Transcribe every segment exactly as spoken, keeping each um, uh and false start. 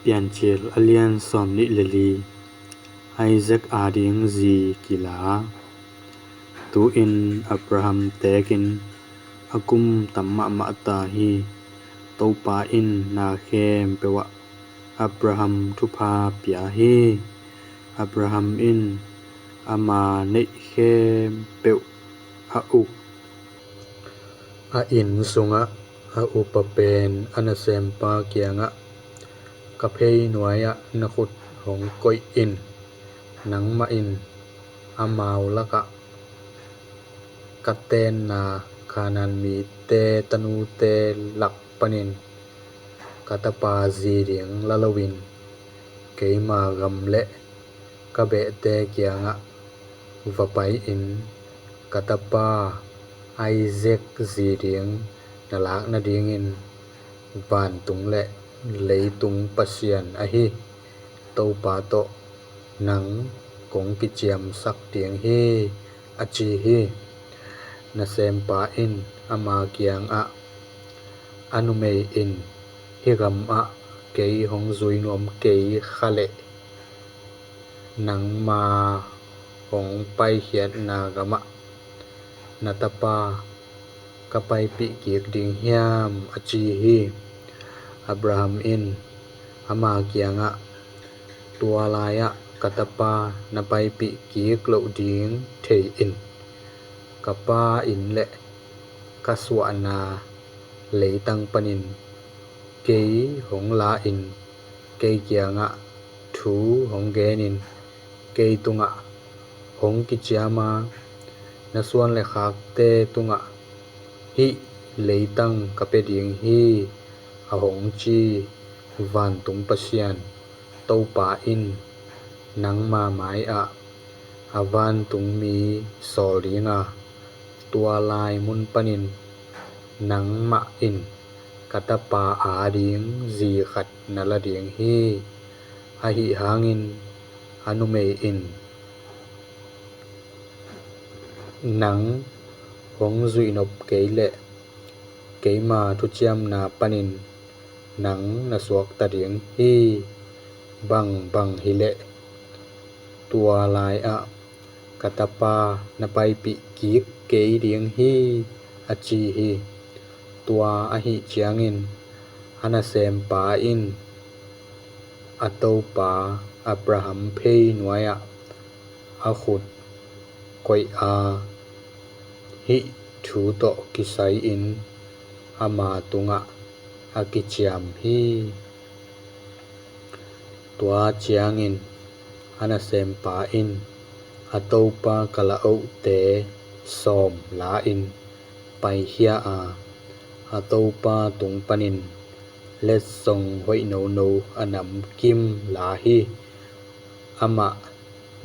Piancil a lian sawmnih le li. Isaac ading zi kila. Tu-in Abraham teekin a kum tam mahmah ta hi. Topa in na khempeuh ah Abraham thupha pia hi. Abraham in ama neih khempeuh a uk, a inn sungah a upa pen a nasempa kiangah, ka phei nuai-ah na khut hong koih in. Nangmah in amau lakah ka tenna Kanaan mite tanute lak panin ka tapa zi ding la loin, keima gam le ka behte kiangah va pai-in, ka tapa Isaac zi ding na lak nadingin vantung le leitung Pasian ahi Topa tawh nang kong kiciamsak ding hi, a ci hi. Nasempa in ama kiangah, a numei in hih gamah kei hong zui nuam kei kha leh, nangma hong paikhiatna gamah na tapa ka paipih kik ding hiam, a ci hi. Abraham in ama kiangah, tua lai-ah ka tapa na paipih kik loh ding thei in, ka pa inn le ka suahna leitang panin kei hong la-in, kei kiangah thu hong genin, kei tungah hong kiciam a, na suan le khakte tungah hih leitang ka pia ding hi, a hong ci vantung Pasian Topa in nangma mai-ah a vantungmi sawl ding a, tua lai mun panin nangmah in ka tapa ading zi khat na la ding hi. Ahi hangin a numei in nang hong zuihnop kei leh keima thuciamna panin nang na suakta ding hi. Bangbang hileh tua lai-ah ka tapa na paipih kik kei ding hi, a ci hi. Tua ahih ciangin a nasempa in a topa Abraham phei nuai-ah a khut koih a, hih thu tawh kisai-in ama tungah a kiciam hi. Tua ciangin a nasempa in a topa kalaohte sawm la-in paikhia a, a topa tung panin letsong hoih nono a namkim la hi. Amah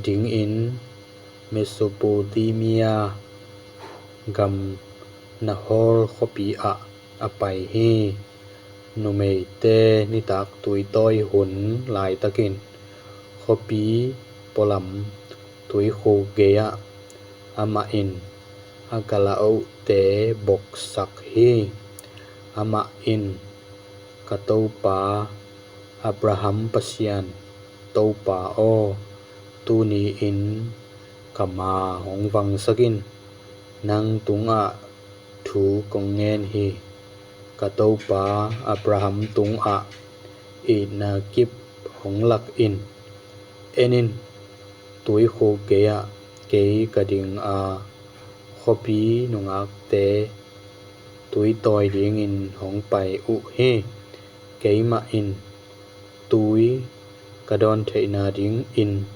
dingin Mesopotamia gam Nahor khuapi ah a pai hi. Numeite nitak tuitawi hun laitakin khuapi pualam tuikhuk gei-ah amah in a kalaohte boksak hi. Amah in, ka topa Abraham Pasian, Topa aw, tuni-in ka maa hong vangsak in. Nang tungah thu kong ngen hi. Ka topa Abraham tungah itna kip hong lak in. En in, tuikhuk gei-ah kei ka ding a, khuapi nungakte tuitawi dingin hong pai uh hi. Keimah in tui ka dawn theihna dingin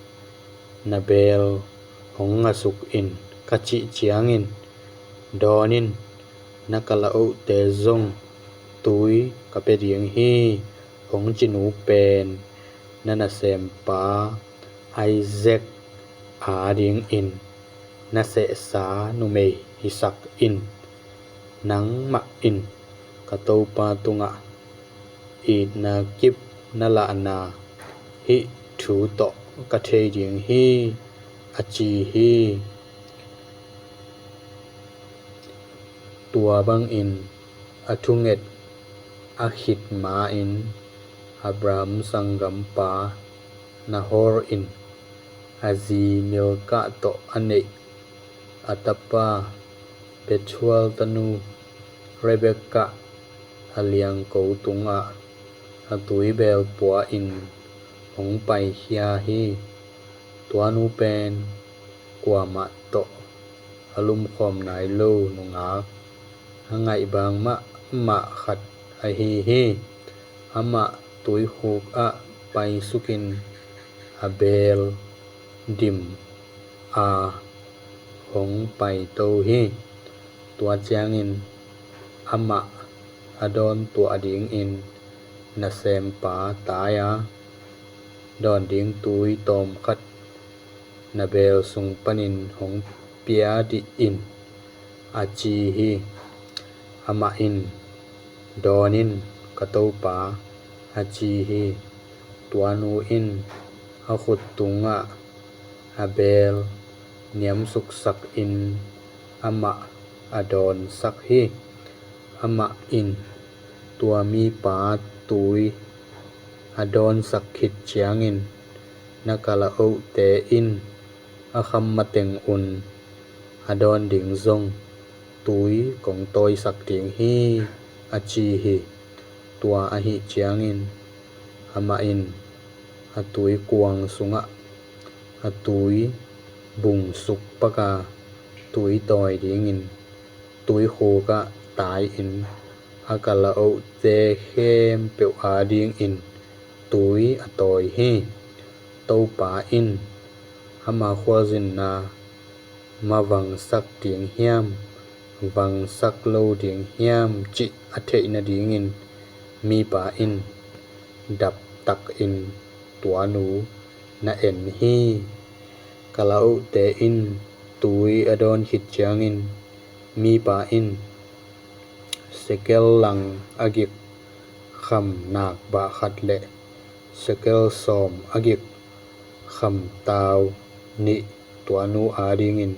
na beel hong ngasuk in, ka cih ciangin, dawn in, na kalaohte zong tui ka pia ding hi, hong ci nu pen na nasempa Isaac adingin na sehsa numei hisak in. Nangmah in ka topa tungah itna kip na lahna hih thu tawh ka thei ding hi, a ci hi. Tua bangin a thunget a khit ma-in Abraham' sanggampa Nahor in a zi Milkah tawh a neih a tapa Bethuel' tanu Rebekah a liangko tungah a tuibeel pua-in hong paikhia hi. Tua nu pen kuamah tawh a lumkhawm nai lo nungak, a ngaihbaang mahmah khat ahi hi. Amah tuikhukah paisukin a beel dim a, hong paito hi. Tua ciangin amah a dawntuah dingin nasempa tai-a, dawn ding tui tawmkhat na beel sung panin hong pia dih in, a ci hi. Amah in, dawn in, ka topa, a ci hi. Tua nu in a khut tungah a beel niamsuksakin amah a dawnsak hi. Amah in tua mipa tui a dawnsak khit ciangin, na kalaohte in a kham matengun a dawn ding zong tui kong tawisak ding hi, a ci hi. Tua ahih ciangin amah in a tuikuang sungah a tui bungsuk paka tui tawi dingin tuikhukah tai-in a kalaohte khempeuh adingin tui a tawi hi. Topa in ama khualzinna mavangsak ding hiam, vangsak lo ding hiam cih a theih nadingin mipa in daptakin tua nu na en hi. Kalaohte in tui a dawn khit ciangin mipa in sekel lang a gik kham nakbah khat le sekel sawm a gik kham tau nih tua nu adingin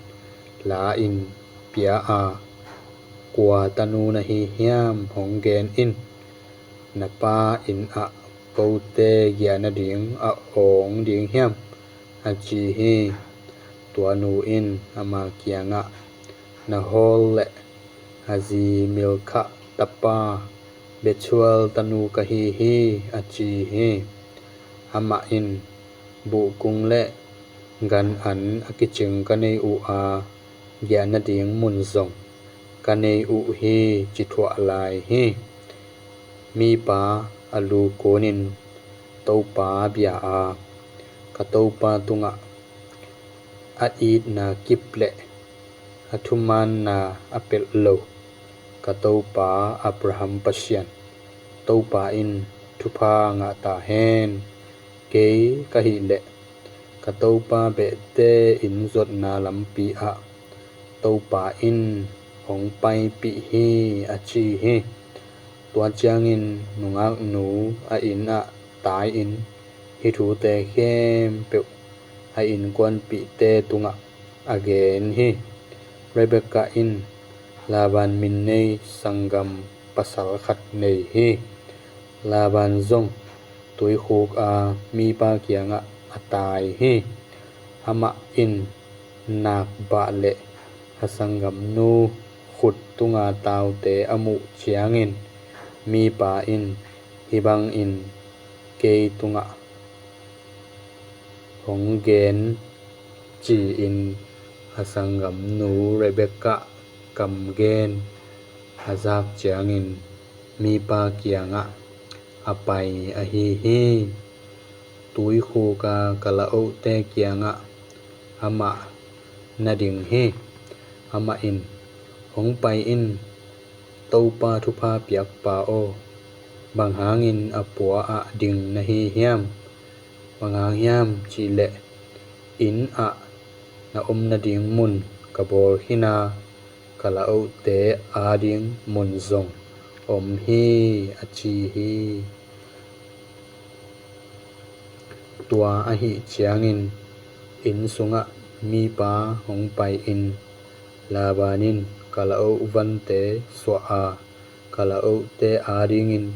la-in pia a, kua tanu na hi hiam hong gen in. Na pa inn ah kote giah nading a awng ding hiam, a ci hi. Tua nu in ama kiangah, Nahor le a zi Milkah tapa Bethuel tanu ka hi hi, a ci hi. Amah in, buhkung le gan an a kicing ka nei uh a, giah nading mun zong ka nei uh hi, ci thuah lai hi. Mipa a lu kunin Topa bia a, ka topa tungah a itna kip le a thumaanna a pelh lo ka topa Abraham' Pasian, Topa in thupha ngah ta hen. Kei ka hih leh ka topa behte inn zuatna lampi ah Topa in hong paipih hi, a ci hi. Tua ciangin nungaknu a inn ah tai-in hih thute khempeuh a innkuanpihte tungah a gen hi. Rebekah in Laban min nei sanggam pasal khat nei hi. Laban zong tuikhuk a mipa kiangah a tai hi. Amah in nakbah le a sanggamnu khut tunga taute a muh ciangin mipa in hih bangin kei tungah hong gen, ci-in a sanggamnu Rebekah kam gen a zak ciangin mipa kiangah a pai ahi hi. Tuikhuk a kalaohte kiangah amah na ding hi. Amah in, hong pai in, Topa thupha piakpa aw, bang hangin a pua ah ding na hi hiam? Bang hang hiam cih leh inn ah na om nading mun ka bawl khin a, ka laohte ading mun zong om hi, a ci hi. Tua ahih ciangin inn sungah mipa hong pai-in, Laban in ka laoh vante suah a, ka laohte adingin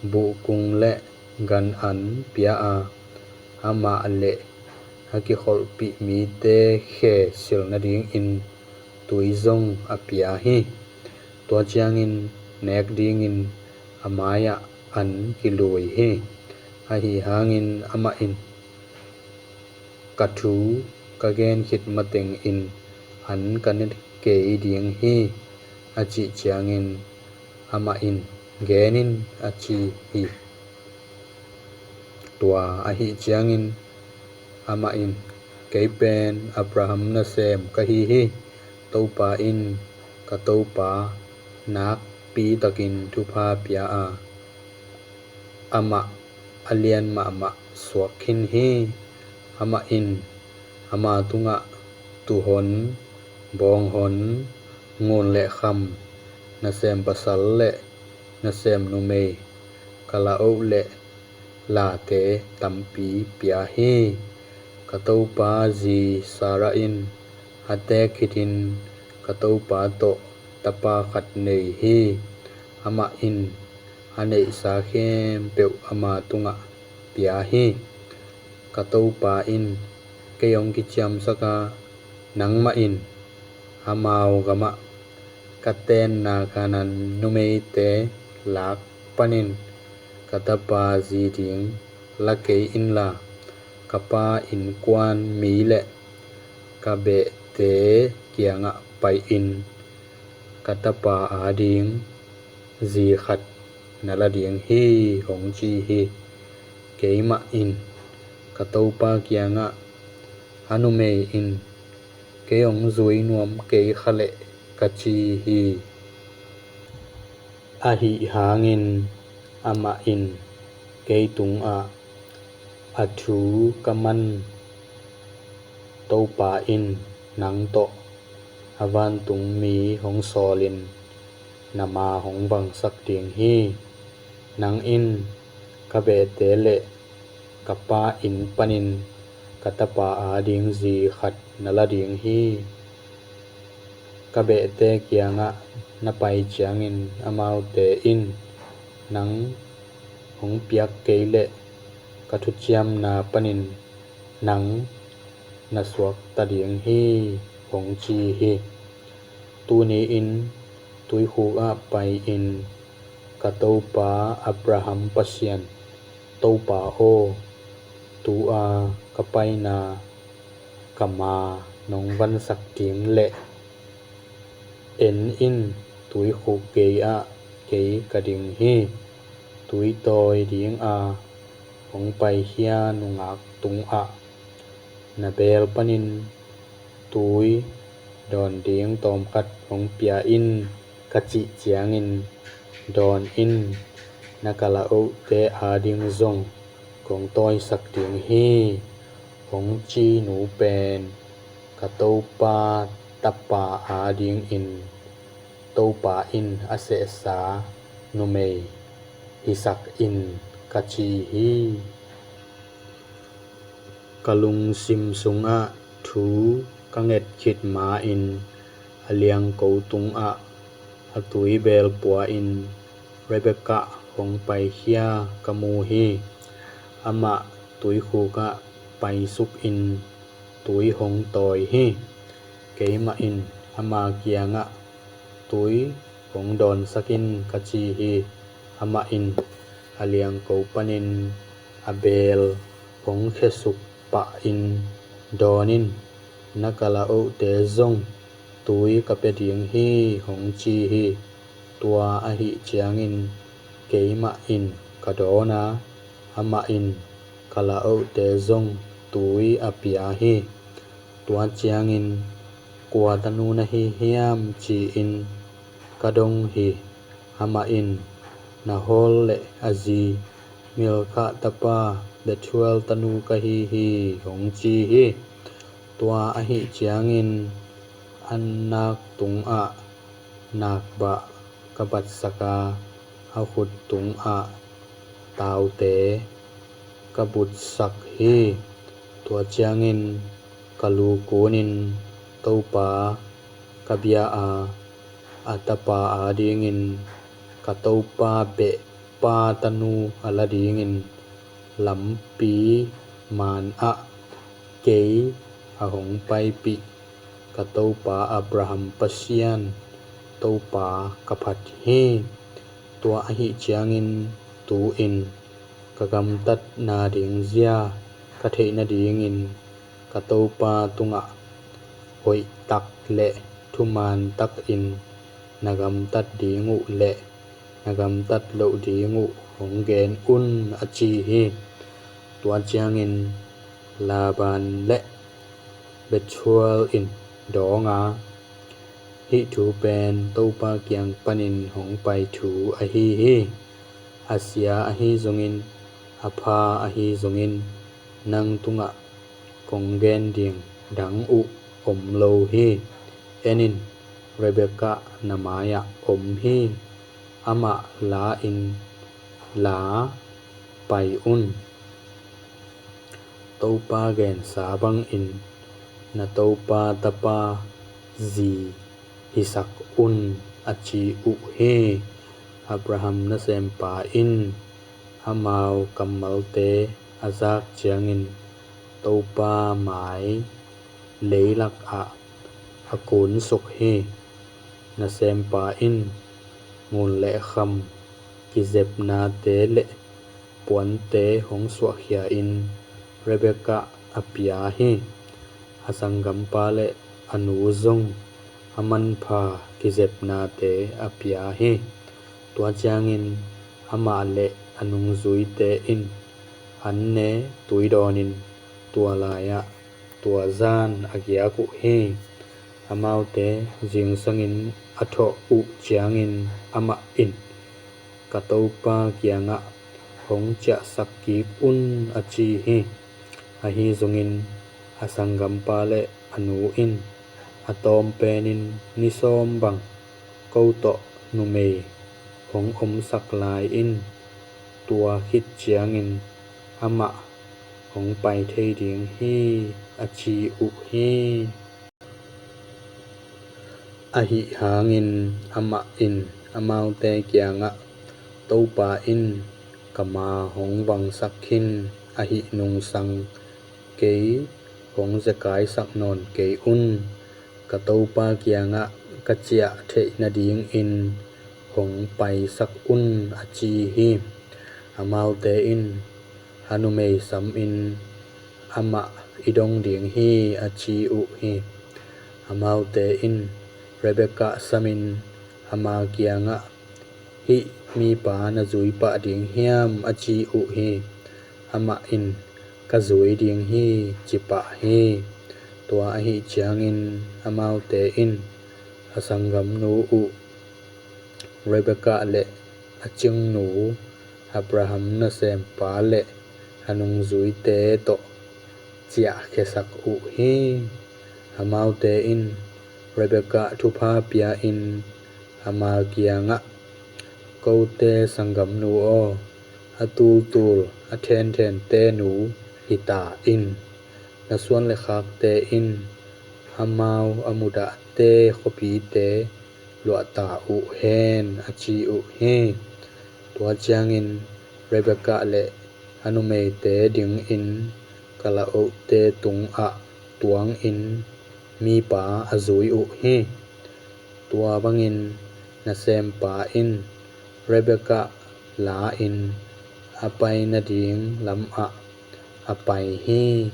buhkung le gan an pia a, amah le a kikholhpih mite khe silh nadingin tui zong a pia hi. Tua ciangin nek dingin a mai-ah an kilui hi. Ahi hangin amah in, "Ka thu ka gen khit matengin an ka ne kei ding hi," a cih ciangin amah in, "Gen in," a ci hi. Tua ahih ciangin amah in, "Kei pen Abraham nasem ka hi hi. Topa in ka topa nakpi takin thupha pia a, amah a lian mahmah suak khin hi. Amah in ama tungah tuuhon, bawnghon, ngun le kham, nasem pasal le nasem numei, kalaoh le late tampi pia hi. Ka topa zi Sarah in a teek khitin ka topa tawh tapa khat nei hi. Amah in a neihsa khempeuh ama tungah pia hi. Ka topa in kei hong kiciamsak a, nangmah in amau gamah ka tenna Kanaan numeite lak panin ka tapa zi ding la kei inla, ka pa innkuan mi le ka behte kiangah pai-in ka tapa ading zi khat na la ding hi," hong ci hi. Keimah in ka topa kiangah, "A numei in kei hong zui nuam kei kha leh," ka ci hi. Ahi hangin amah in kei tungah, "A thu ka man Topa in nang tawh a vantungmi hong sawlin na maa hong vangsak ding hi. Nang in ka behte le ka pa inn panin ka tapa ading zi khat na la ding hi. Ka behte kiangah na pai ciangin amaute in nang hong piak kei leh ka thuciamna panin nang na suakta ding hi," hong ci hi. "Tuni-in tuikhuk ah pai-in ka topa Abraham Pasian, Topa aw, tu-a ka paina ka maa nong vansak ding leh, en in, tuikhuk gei-ah kei ka ding hi. Tui tawi dinga hong paikhia nungak tungah na beel panin tui dawn ding tawmkhat hong pia in," ka cih ciangin, "Dawn in, na kalaohte ading zong kong tawisak ding hi," hong ci nu pen ka topa tapa adingin Topa in a sehsa numei hisak in, ka ci hi. Ka lungsim sungah thu ka nget khit ma-in a liangko tungah a tuibeel pua-in Rebekah hong paikhia ka mu hi. Amah tuikhuk ah paisukin tui hong tawi hi. Keimah in ama kiangah, "Tui hong dawnsak in," ka ci hi. Amah in a liangko panin a beel hong khesuk pahin, "Dawn in, na kalaohte zong tui ka pia ding hi," hong ci hi. Tua ahih ciangin keimah in ka dawn a, amah in kalaohte zong tui a pia hi. Tua ciangin, "Kua tanu na hi hiam?" ci-in ka dong hi. Amah in, "Nahor le a zi Milkah tapa Bethuel tanu ka hi hi," hong ci hi. Tua ahih ciangin a nak tungah nakbah ka batsak a, a khut tungah taute ka butsak hi. Tua ciangin ka lu kunin Topa ka bia a, a tapa adingin ka topa beh pa tanu a la dingin lampi manah kei a hong paipih ka topa Abraham' Pasian, Topa ka phat hi. Tua ahih ciangin tu-in ka gamtatna ding zia ka theih nadingin ka topa tungah hoihtak le thumantakin na gamtat ding uh le na gamtat loh ding uh hong gen un, a ci hi. Tua ciangin Laban le Bethuel in dawng a, hih thu pen Topa kiang panin hong pai thu ahi hi. A sia ahi zongin, a pha ahi zongin, nang tungah kong gen ding dang uh om lo hi. En in, Rebekah na mai-ah om hi. Amah la-in la pai un. Topa gensa bangin na topa' tapa' zi hisak un, a ci uh hi. Abraham' nasempa in amau kammalte a zak ciangin Topa' mai leilakah a kunsuk hi. Nasempa in ngun le kham, kizepnate le puante hong suahkhia-in Rebekah a pia hi. A sanggampa le a nu zong a manpha kizepnate a pia hi. Tua ciangin amah le a nungzuite in an ne tui dawnin tua lai-ah tua zan a giak uh hi. Amaute zingsangin a thawh uh ciangin amah in, ka topa' kiangah hong ciahsak kik un, a ci hi. Ahi zongin a sanggampa le a nu in, a tawm penin ni sawm bang ko tawh numei hong omsak lai in, tua khit ciangin amah hong pai thei ding hi, a ci uh hi. Ahih hangin amah in amaute kiangah, Topa in ka maa hong vangsak khin ahih nungsang kei hong zekai sak nawn kei un. Ka topa' kiangah ka ciah theih nadingin hong paisak un, a ci hi. Amaute in a numei samin, Amah i dong ding hi, a ci uh hi. Amaute in Rebekah samin ama kiangah, Hih mipa na zui pah ding hiam? a ci uh hi. Amah in, Ka zui ding hi, ci pah hi. Tua ahih ciangin amaute in a sanggamnu uh Rebekah le a cingnu, Abraham' nasempa le a nungzuite tawh ciahkhiasak uh hi. Amaute in Rebekah thupha pia-in ama kiangah, Kote' sanggamnu aw, a tultul a thenthente' nu hi ta in. Na suanlekhakte in amau a mudahte' khuapite luah ta uh hen, a ci uh hi. Tua ciangin Rebekah le a numeite dingin kalaohte' tungah tuangin mipa a zui uh hi. Tua bangin nasempa in Rebekah la-in a pai nading lamah a pai hi.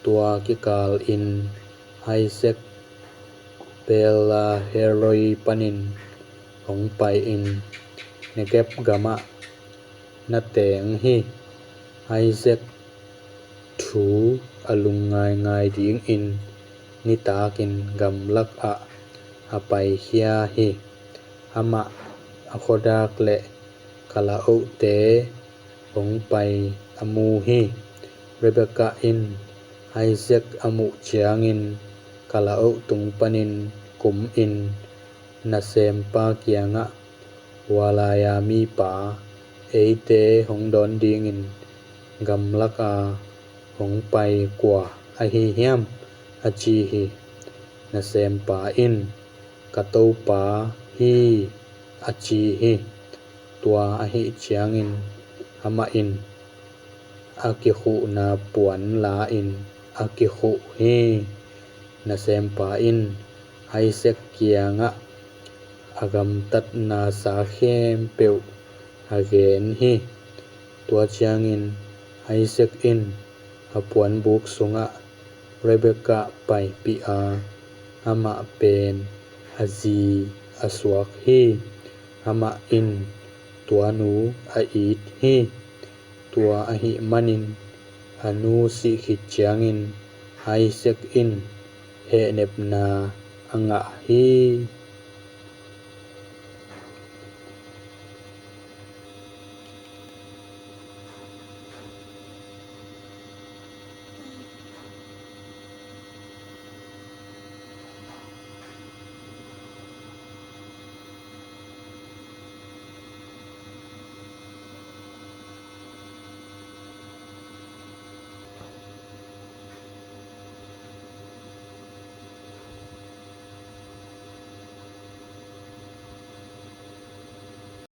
Tua kikalin Isaac Beerlahairoi panin hong pai-in Negeb gamah na teng hi. Isaac thu a lungngaingai dingin nitakin gamlakah a paikhia hi. Amah a khuadak le kalaohte hong pai a mu hi. Rebekah in Isaac a muh ciangin kalaoh tung panin kumin nasempa kiangah, Hua lai-a mipa eite hong dawn dingin gamlaka hong pai kua ahi hiam? a ci hi. Nasempa in, Ka topa hi, a ci hi. Tua ahih ciangin amah in a kikhuhna puan la-in a kikhuh hi. Nasempa in Isaac kiangah a gamtatnasa khempeuh a gen hi. Tua ciangin Isaac in a puanbuk sungah Rebekah paipih a, amah pen a zi a suak hi. Amah in tua nu a it hi. Tua ahih manin a nu sih khit ciangin Isaac in hehnepna a ngah hi.